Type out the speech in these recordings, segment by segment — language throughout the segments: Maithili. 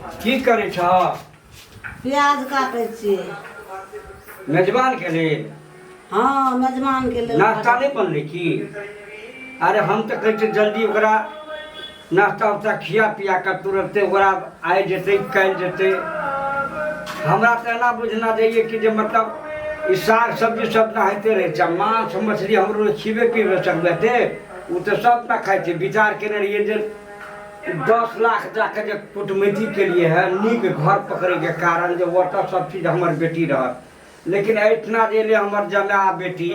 की करै छह? प्याज काटै छियै। मेजबान के लेल? हँ, मेजबान के लेल। नाश्ता नहि बनलै की? अरे, हम तऽ कहै छियै जल्दी ओकरा नाश्ता उस्ता खिया पिया कऽ तुरन्ते ओकरा आइ जेतै, काल्हि जेतै। हमरा तऽ एना बुझना जाइए कि जे मतलब ई साग सब्जी सब नहाइते रहै छै, आ माछ मछली हमरो खिबे पीबे सकबै हेतै? ओ तऽ सब ने खाइ छै। विचार केने रहियै जे 10 लाख जाके जे कुटमैती केलिए है, नीक घर पकड़ैके कारण जे ओतऽ सब चीज हमर बेटी रहत, लेकिन एहिठिना जे एलै हमर जमाय आ बेटी,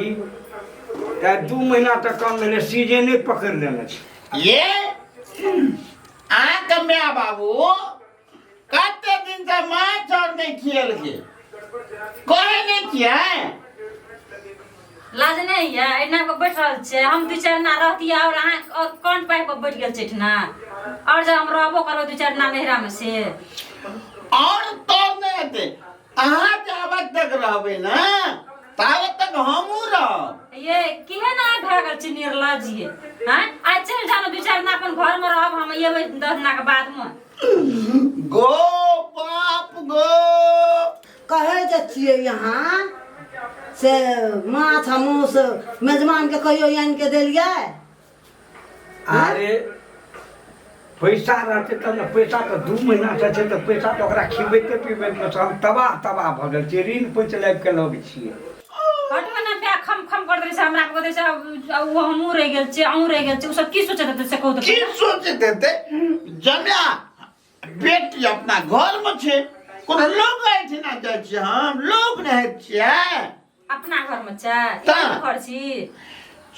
तऽ 2 महीना तक कम भेलै, सीजने पकड़ि लेने छै। ये अहाँके माय बाबू कते दिन से माछ और नहि खियलकै, कहै नहि छियै? लाज नहि ये, एना कऽ बैठ रहल छियै। हम दू चारि दिना रहतियै और अहाँ और कोन पाइ पर बैठ गेल छै एहिठिना? और जब हम रहबो करबै दू चारि दिना नैहरामे से। और तो नहि हेतै। अहाँ जाबत तक रहबै ने, ताबत तक हमहूँ रहब। ये केहन अहाँ भए गेल छी निर्लज ये? आँय, आइ चलि जाउ ने, दू चारि दिना अपन घरमे रहब, हम एबै 10 दिनाके बादमे। गो बाप गो! कहै जे छियै यहाँ से माछ आ मांस मेजबानके कहियो आनि के देलियै? अरे, पैसा रहतै तब ने। पैसा तऽ 2 महीनासँ छै, तऽ पैसा तऽ ओकरा खिबैते पिबैते हम तबाह तबाह भऽ गेल छियै। ऋण पैंच लाबि कऽ लग छियै। हटबे ने, बे खम खम कर दै छै हमरा को दै छै। ओ हमहूँ रहि गेल छियै, अहूँ रहि गेल छियै, ओ सब की सोचैत हेतै से कहू तऽ? की सोचैत हेतै? जमाय बेटी अपना घरमे छै, कोनो लोग एहिठिना जाइ छियै? हम लोग रहै छियै। अपना घरमे छै। तऽ? ई घर छी।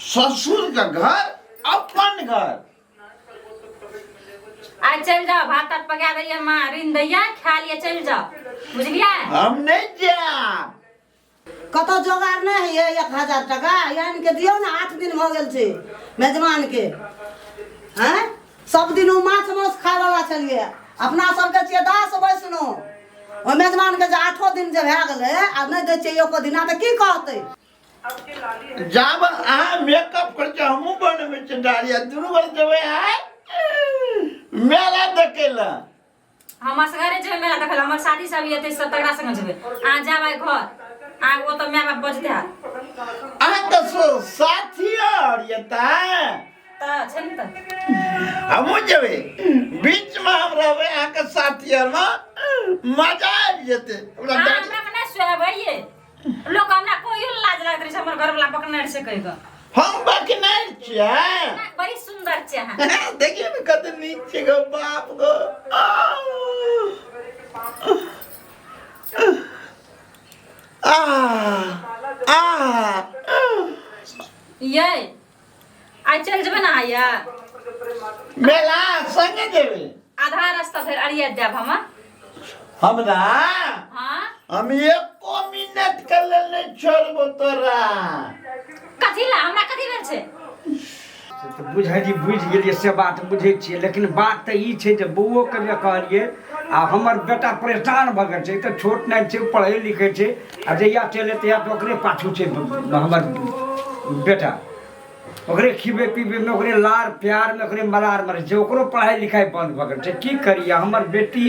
ससुरके घर अपन घर। आइ चलि जाउ, भात तात पका दैया माँ, ऋण दैया, खा लिअ, चलि जाउ, बुझलियै? हम नहि जायब। कतौ जोगाड़ नहि होइए? 1000 टका आनि के दियौ ने। 8 दिन भऽ गेल छै मेजबानके। आँय, सब दिन ओ माछ मांस खाय वाला छलियै, अपना सबके छियै दास वैष्णो। ओहि मेजबानके जे आठो दिन जे भए गेलै आ नहि दै छियै एको दिना, तऽ की कहतै? जाब अहाँ मेकअप करै छियै, हमहूँ बनबै छियै दाढ़ी, आ दुनू गोटे जेबै आइ मेला देखै लए। हम असगरे जेबै मेला देखै लए? हमर साथी सब एतै सब, तकरा संगे जेबै। अहाँ जायब आइ घर, अहाँ ओतऽ माय बाप बजते हैत। अहाँके साथी आओर एतै? तऽ छै ने तऽ। हमहूँ जेबै, बीचमे हम रहबै अहाँके साथी आरमे, मजा आबि जेतै हमरा। अहाँ दाढ़ी हमरा नहि सुहेबै ये। लोक हमरा कोइयो लाज लागैत रहै छै, हमर घरवला बकनार छै कहि कऽ। हम बकनार छियै? नहि, बड़ी सुन्दर छै अहाँ। देखियौ ने, कते नीक छै गो बाप गो! आह आह! ये आइ चलि जेबै ने आइया? मेला संगे जेबै। आधा रास्ता धरि अरिया देब हम। हमरा? हाँ। हम एको मिनट के लेल नहि छोड़बो तोरा। कथी ला? हमरा कथी भेल छै? से तऽ बुझै छी, बुझि गेलियै, से बात बुझै छियै, लेकिन बात तऽ ई छै जे बौओके जे कहलियै, आ हमर बेटा परेशान भऽ गेल छै। तऽ छोट नहि छै, पढ़ै लिखै छै, आ जहिया चलि तहिया तऽ ओकरे पाछू छै हमर बेटा। ओकरे खिबै पिबैमे, ओकरे लार प्यारमे, ओकरे मलारमे रहै छै। ओकरो पढ़ाइ लिखाइ बन्द भऽ गेल छै। की करियै? हमर बेटी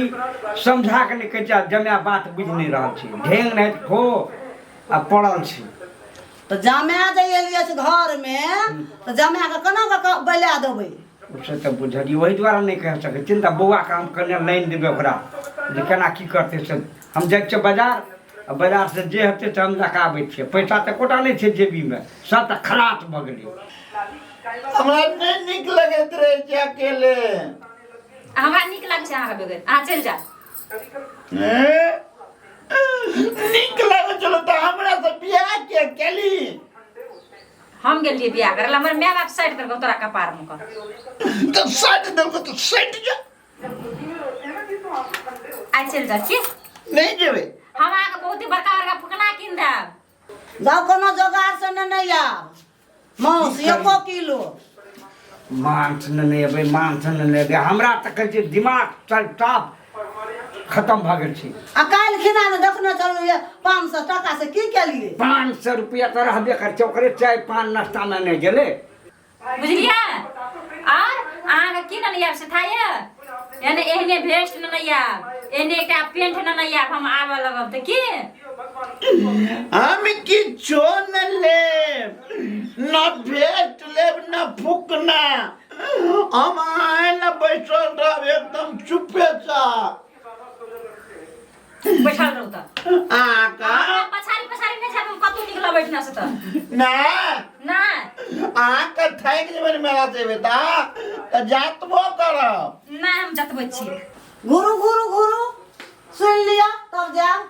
समझा कऽ नहि कहै छै, आ जमाय बात बुझि नहि रहल छै। ढेंग नहि खो आ पड़ल छै। तऽ जमाए जे एलियै से घरमे, तऽ जमाएके केना कऽ बैला देबै? से तऽ बुझलियै, ओहि दुआरे नहि कहि सकै छियै ने। तऽ बौआके हम कने लाइन देबै ओकरा जे केना की करतै से। हम जाइ छियै बाजार, आ बाजारसँ जे हेतै से हम लऽ कऽ आबै छियै। पैसा तऽ एकोटा नहि छै जेबीमे, सब तऽ खलास भऽ गेलै। हमरा नहि नीक लगैत रहै छै अकेले। आ हमरा नीक लागै छै अहाँके बगैर? अहाँ चलि जाउ। ए? नीक लागै छलो तऽ हमरा से बियाह के केली? हम गेलियै बियाह करै लए? हमर माय बाप साटि देलकौ तोरा कपारमे कऽ। तऽ सटि देलको तऽ सटि जा। आइ चलि जाउ की? नहि जेबै। हम अहाँके बहुत ही बड़का बड़का फुकना कीन देब। जाउ, कोनो जोगाड़ से नेने आयब मांस एको किलो। मांस नेने अयबै, मांस नेने अयबै। हमरा तऽ कहै छै दिमाग चल टाप खतम भऽ गेल छै। आ काल्हि खिना ने देखने छलहुँ ये, 500 टाका से की केलियै? 500 रुपया तऽ रहबे करै छै, ओकरे चाय पान नाश्तामे नहि गेलै। बुझलियै? आर अहाँके की नेने आयब से था ये? एने एहने भेस्ट न नहीं आब, एहने एकटा पेंट न नहीं आब, हम आबऽ लगब तऽ की? हम किछो न लेब, न भेट लेब न फुकना। हम अहाँ ने बैसल रहब एकदम चुपे चाप। बैठल रहू तऽ। अहाँके हमरा पछाड़ी पछाड़ी नहि जायब, हम कतहु निकलब एहिठिना से तऽ। नहि नहि। अहाँके थाकि जेबै ने मेला जेबै तऽ जातबो करब। नहि, हम जतबै छी। घुरू घुरू घुरू, सुनि लिअ तब जायब।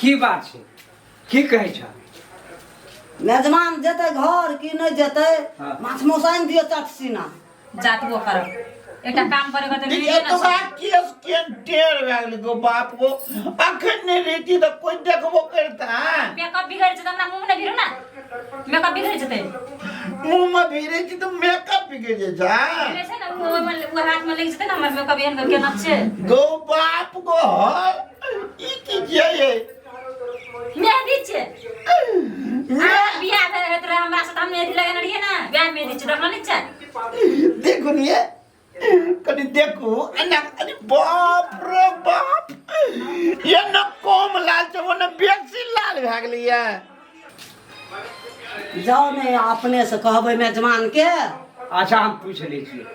की बात छै, की कहै छ? मेजबान जेतै घर कि नहि जेतै? हाँ। माछ मौस आनि दियौ चट सीना। जातबो करब, एकटा काम करे के तऽ मिले देखिए न तो छै। केस केन टेढ़ भए गेलै गो बाप गो। अखन नहि रहिती तऽ कोइ देखबो करता? मेकअप बिगड़ि जेतै हमरा मुँह नहि भिरू ना, मेकअप बिगड़ि जेतै। मुँह मे भिड़ै छी तऽ मेकअप बिगड़ि जाइ छै? बिगड़ै छै ने, ओ ओहिमे ओ हाथमे लागि जेतै ने हमर मेकअप, एहन केना छै। गो बाप गो, हर ई की छियै ये? मेहंदी छै। अहाँ बियाह भेल होइत रहै हमरा से तऽ हम मेहंदी लगेने रहियै ने, वएह मेहंदी छै, देखल नहि छै? देखू ने कनि, देखू एना। अरे बाप रे बाप, ये न कम लाल छै ओ ने बेसी लाल भए गेलैया। जाउ ने, अपने से कहबै मेजबान के। अच्छा, हम पूछि लै छियै,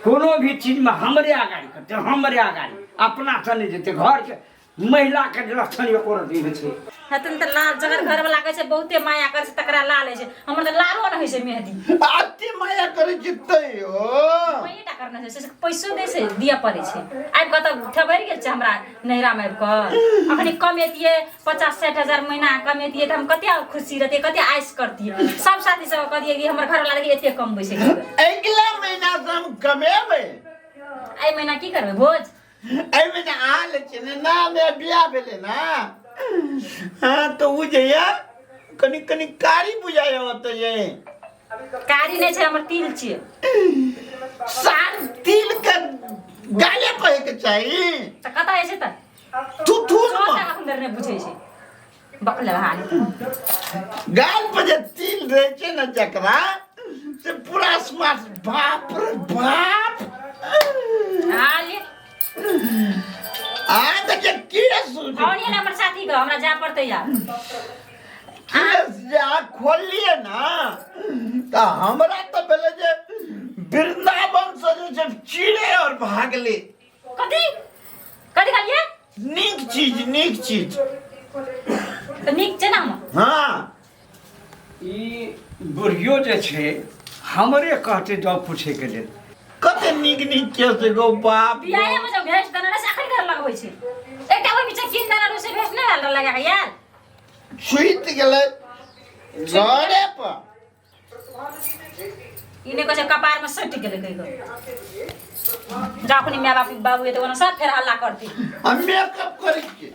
कोनो भी चीजमे हमरे अगाड़ी करतै, हमरे अगाड़ी, अपनासँ नहि जेतै। घरके महिलाके लक्षण एको रत्ती नहि छै। हेतन तऽ लाल, जकर घरवला कहै छै बहुते माया करै छै तकरा लाल होइ छै, हमर तऽ लालो नहि होइ छै मेहदी। अति माया करै छै तैयो। मायेटा करने छै से पैसो दै छै, दिअ पड़ै छै। आबि कऽ तऽ ठबरि गेल छै हमरा नैहरामे आबि कऽ। अखनी कमेतियै 50-60 हजार महीना कमेतियै तऽ हम कते खुशी रहतियै, कते आइस करतियै, सब साथी सब कहतियै कि हमर घरवला देखी एते कमबै छै। अगिला महीना से हम कमेबै। एहि महीना की करबै भोज? एहिमे जे अहाँ लै छियै ने, ना मे बियाह भेलै ने। हँ तऽ ओ जे यऽ कनि कनि कारी बुझाइए ओतऽ ये। कारी नहि छै, हमर तिल छियै। सार तिल के गाले पहिके चाही। तऽ कतऽ होइ छै तऽ? थुथुन सौ मे। टाका एखन धरि नहि बुझै छै बकले हाल। गाल पर जे तिल रहै छै ने जकरा, से पूरा स्मार्ट। बाप रे बाप। हाल अहाँके जे केस फोन ये हमर साथी के, हमरा जाय पड़तै यार। केस जे अहाँ खोललियै ने तऽ हमरा तऽ भेलै जे वृंदावन से जे छै चिड़ै और भागलै। कथी कथी कहलियै? नीक चीज, नीक चीज। तऽ नीक छै ने हमर? हँ। ई बुढ़ियो जे छै हमरे कहतै जाउ पूछैके लेल। कते नीक नीक केस गो बाप। बियाहे में जब भेज देने रहे से अखन घर लगबै छै। एकटा ओहि बीच कीन देने रहे से भेज नहि आयल लगा के यार। सुति गेलै घरे पर। ई नहि कहै छै कपार में सटि गेलै कहि कऽ। जा अपनी माय बाप बाबू एतै ओना सब फेर हल्ला करतै। हम मेकअप करै छियै,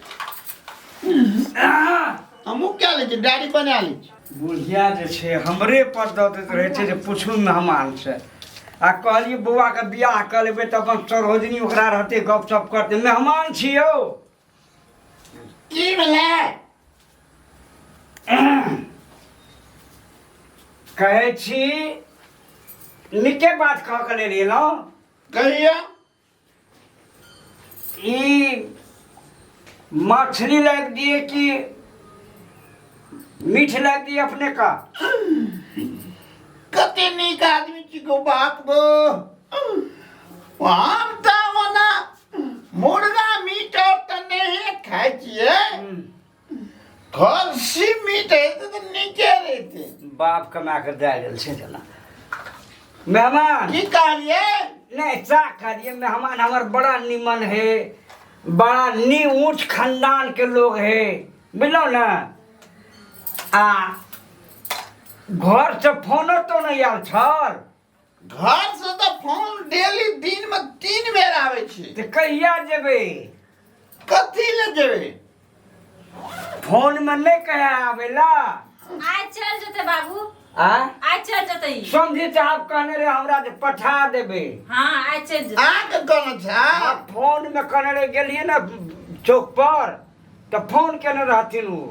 हमहूँ कए लै छियै, डायरी बना लै छियै। बुढ़िया जे छै हमरे पर दऽ दैत रहै छै जे पूछू मेहमानसँ। आ कहलियै बौआके बियाह कऽ लेबै तऽ अपन सरोजनी ओकरा रहतै, गपशप करतै। मेहमान छियौ। की भेलै? कहै छी नीके बात कह के लेल एलहुँ। कहिया? ई मछली लाबि दिए कि मीठ लाबि दिए अपने का? कते नीक आदमी छी गो बाप गो। हम तऽ ओना मुर्गा मीट और तऽ नहिए खाइ छियै, खस्सी मीट हेतै तऽ नीके रहितै। बाप कमा कऽ दए गेल छै जेना मेहमान। की कहलियै? नहीं चा कहलिए, मेहमान हमर बड़ा निमन है, बड़ा नी ऊंच खानदान के लोग है, बुझलहुँ ने? आ घर से फोनो तो नहीं आयल छल? घर से तऽ फोन डेली दिन में 3 बेर आबै छै। तऽ कहिया जेबै? कथी ले जेबै? फोन में नहीं कहे आवेला। आइ चल जेतै बाबू। आ आइ चल जेतै। समझी साहब कहने रहे हमरा जे पठा देबै। हाँ, आइ चल जेतै। अहाँके कहने छै? आ फोन में कहने रहे, गेलियै ने चौक पर तऽ फोन केने रहथिन ओ,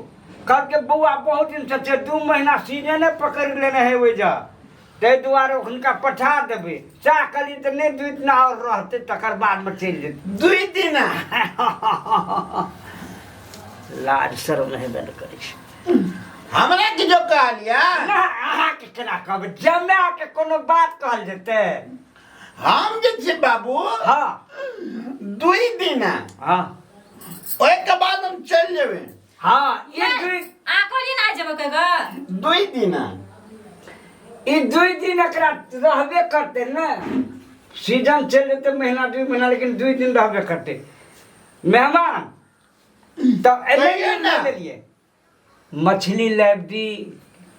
कहलकै बौआ बहुत दिन से छै, 2 महीना सीजने पकड़ि लेने है ओहि जग। ताहि दुआरे हुनका पठा देबै। चाह कहलियै तऽ नहि, 2 दिना आओर रहतै, तकर बादमे चलि जेतै। 2 दिना लाज शरम हेबे नहि करै छै। हमरा कि जो कहलियै? ना, अहाँके केना कहबै, जमाके कोनो बात कहल जेतै? हम जे छी बाबू, हँ, 2 दिना, हँ, ओहिके बाद हम चलि जेबै। हँ, ई दुइ अहाँ कहलियै ने आइ जेबै कहि कऽ। 2 दिना, ई 2 दिन एकरा रहबे करतै ने। सीजन चलि जेतै महीना 2 महीना, लेकिन 2 दिन रहबे करतै मेहमान। तऽ एलै कहियौ नहि ने। देलियै मछली लाबि दी,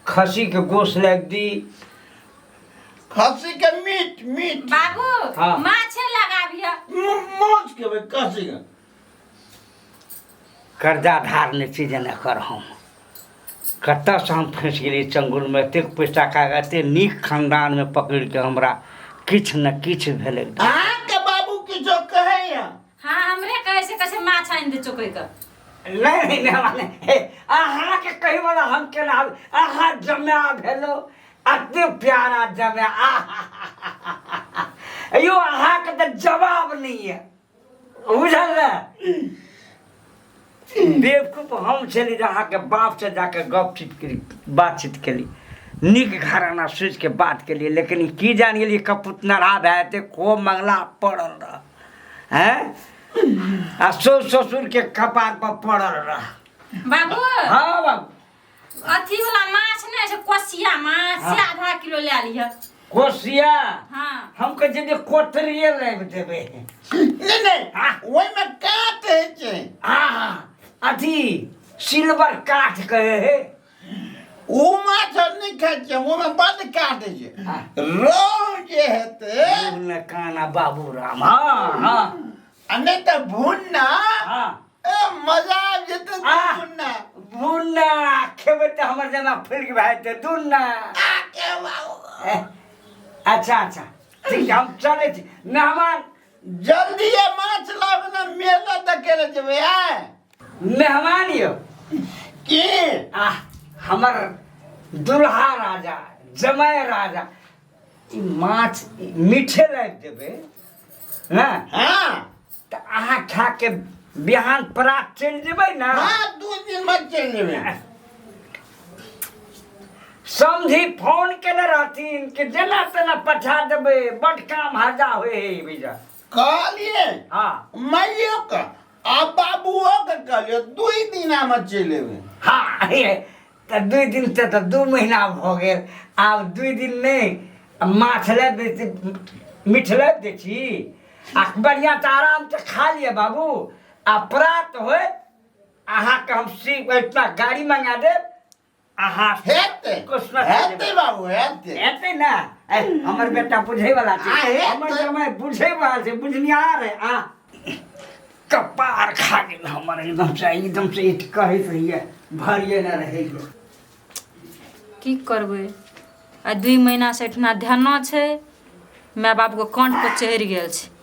खस्सीके गोश्त लाबि दी, खस्सी के मीट। मीट बाबू, हाँ। माछे लगाबिह। माछ खेबै खस्सी के। कर्जा धार नहि छी जेना कर। हम कतऽसँ हम फँसि गेलियै चंगुलमे? एतेक पैसा खा कऽ एतेक नीक खानदानमे पकड़ि कऽ हमरा किछु ने किछु भेलै। अहाँके बाबू किछो कहैया? हाँ, हमरे कहै छै, कहै छै माछ आनि दे चोकै के। नहि नहि नहि, हमरा नहि। हे, अहाँके कहैवला हम केना आब? अहाँ जमा भेलो एते प्यारा जमा, आहा यौ, अहाँके तऽ जवाब नहि यऽ, बुझल ने? बेवकूफ हम छली जे अहाँके बापसँ जाके गपचित केली, बातचीत केली, नीक घराना सोचिके बात केलियै, लेकिन ई की जानि गेलियै कपूत नरा भए जेतै। खूब मंगला पड़ल रह हैं आ सौ ससुरके कपार पर पड़ल रह। बाबू। हाँ बाबू। अथी वाला माछ नहि छै, कोसिया माछ, से आधा किलो लए लिह। कोसिया? हाँ। हम कहै छियै जे कोतरिये लाबि देबै। नहि नहि, हाँ। ओहिमे काँट होइ छै। आ अथी सिल्वर काठ कहे हे। ओ माछ हम नहि खाइ छियै, ओहिमे बड्ड काँट होइ छै। हाँ। रहु जे हेतै ने काना बाबू राम, हाँ हाँ। आ नहि तऽ भुन्ना। हाँ। ए मजा आबि जेतै। आह। भुन्ना। भुन्ना खेबै तऽ हमर जेना फुलि भए जेतै दुन्ना। आ के बाबू। ए, अच्छा अच्छा, ठीक छै, हम चलै छी मेहमान। जल्दी ये माछ लाबे ने, मेला देखे ले जेबै आय। मेहमान यौ। की? आह, हमर दुल्हा राजा, जमाय राजा, ई माछ मीठे लाबि देबै ने? हाँ। तऽ अहाँ खा के बिहान परात चलि जेबै ने? हाँ, 2 दिन बाद चलि जेबै। समझी फोन केने रहथिन कि जेना तेना पठा देबै, बड काम हजा होइ है भैया। कहलियै। हाँ। माइयो के आ बाबुओ के कहलियै, 2 दिनामे चलि एबै। हाँ, हे, तऽ 2 दिन से तऽ 2 महीना भऽ गेल। आब 2 दिन नहि, माछ लाबि दै छी, मीठ लाबि दै छी आ बढ़िआँ से आराम से खा लिअ बाबू। आ प्रात होइत अहाँके हम सी एतना गाड़ी मंगा देब अहाँ हेतै। कृष्ण। हेतै बाबू, हेतै। हेतै ने? ए, हमर बेटा बुझै वाला छै। आ, हेतै। हमर जमाइ बुझै वाला छै, बुझनिहार है। आ कपार खा गेल हमर एकदम से, एकदम से ईट कहैत रहियै भरिए न रहैए। की करबै, आ 2 महीनासँ एहिठिना ध्यानो छै, माय बापके कंठपर चढ़ि गेल छै।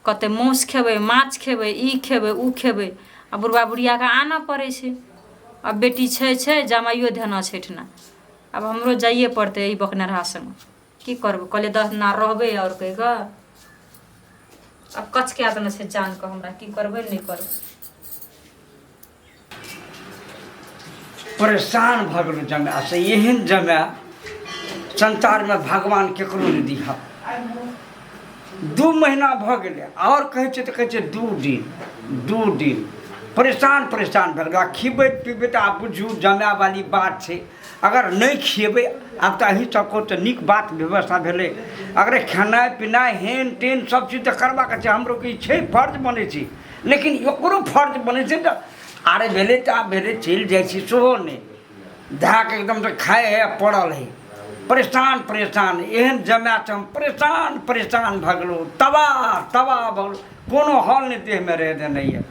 कहतै मासु खेबै, माछ खेबै, ई खेबै, ओ खेबै, आ बुढ़बा बुढ़ियाके आनऽ पड़ै छै। आ बेटी छै छै, जमाइयो धेना छै एहिठिना। आब हमरो जाइए पड़तै एहि बकनेरहा संगे। की करबै, कहलियै 10 दिना रहबै आओर कहि कऽ। आब कचका देने छै जानके हमरा, की करबै नहि करबै। परेशान भऽ गेलहुँ जमाय से। एहन जमाय संसारमे भगवान केकरो नहि दिह। 2 महीना भऽ गेलै, आओर कहै छै तऽ कहै छै 2 दिन, 2 दिन। परेशान परेशान भऽ गेलहुँ। आ खिबैत पिबैत आब बुझू जमायवाली बात छै, अगर नहि खिएबै आब तऽ अहीं सबके तऽ नीक बात व्यवस्था भेलै। अगर खेनाइ पिनाइ हेन टेन सब चीज तऽ करबाक छै, हमरो की छै, फर्ज बनै छै, लेकिन ओकरो फर्ज बनै छै। तऽ आरे भेलै तऽ आब भेलै, चलि जाइ छी, सेहो नहि धए कऽ एकदमसँ खाइ हइ आ पड़ल हइ। परेशान परेशान, एहन जमाए हम परेशान परेशान भऽ गेलहुँ, तबाह तबाह भऽ गेलहुँ। कोनो हॉल नहि देहमे रहै देने यऽ।